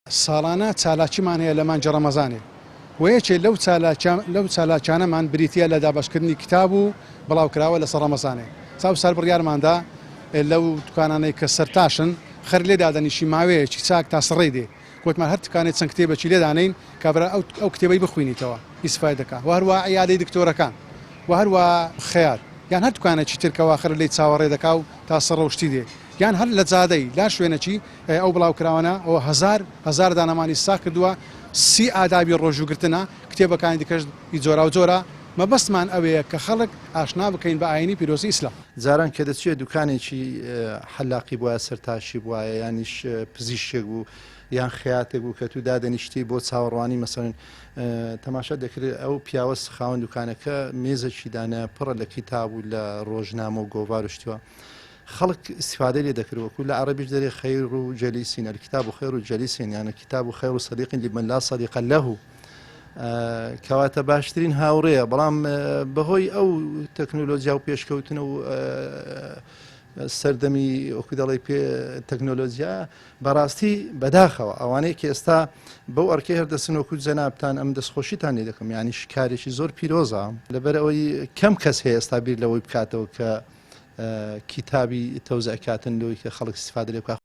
ساڵانە چالاکیمان هەیە لە مانگی ڕەمەزانێ و یەکێ لەو لەو چالاکیانەمان بریتییە لە دابەشکردنی کتاب و بڵاوکراوە لەسەر ڕەمەزانێ. چاو سەر بڕیارماندا لەو دوکانانەی کە سەرتاشن خەر لێ دادەنیشی ماوەیەکی چاک تا سڕەی دێ گۆتمان هەر دوکانێ چەند کتێبەکی لێ دانێین کابرا ئەو ئەو کتێبەی بخوینیتەوە ئیسفای دەکا و هەروا عیادەی دکتۆرەکان و هەروا خەیات یان هەر دوکانێکی تر کەوا خەر لێی چاوەڕێ دەکا و تا سڕە و شتی دێ یان هەر لە جادەی لا شوێنەکی ئەو بڵاوکراوانە ئەوە هەزار هەزار دانەمانی ساغ کردووە سی ئادابی ڕۆژووگرتنە کتێبەکانی دیکەش ی جۆراوجۆرە مەبەستمان ئەوەیە کە خەڵک ئاشنا بکەین بە ئاینی پیرۆزی ئیسلام. جاران کە دەچویە دوکانێکی حەلاقی بوایە سەرتاشی بوایە یانیش پزیشکێک بوو یان خەیاتێک بوو کە تو دادەنیشتی بۆ چاوەڕوانی مەسەلەن تەماشا دەکرێت ئەو پیاوە خاوەن دوکانەکە مێزێکی دانایە پڕە لە کیتاب و لە ڕۆژنامە و گۆڤار و شتیوە خەڵک ئیستیفادەی لێ دەکرد وەکو لە عەڕەبیش دەرێ خیر جلیسین الکتاب خیر جلیسین یان کتاب خیر صدیق لمن لا صدیق له کەواتە باشترین هاوڕێیە بەڵام بەهۆی ئەو تەکنۆلۆژیا و پێشکەوتن و سەردەمی وەکو دەڵێ پێ تەکنۆلۆژیا بەڕاستی بەداخەوە ئەوانەی کە ئێستا بەو ئەرکەی هەردەسن وەکو جەنابتان ئەم دەستخۆشیتان لێ دەکەم یانی شکارێکی زۆر پیرۆزە لەبەر ئەوەی کەم کەس هەیە ئێستا بیر لەوەی بکاتەوە کە کیتابی تەوزع کاتن لۆی کە خەڵک استفادە لێ بکات.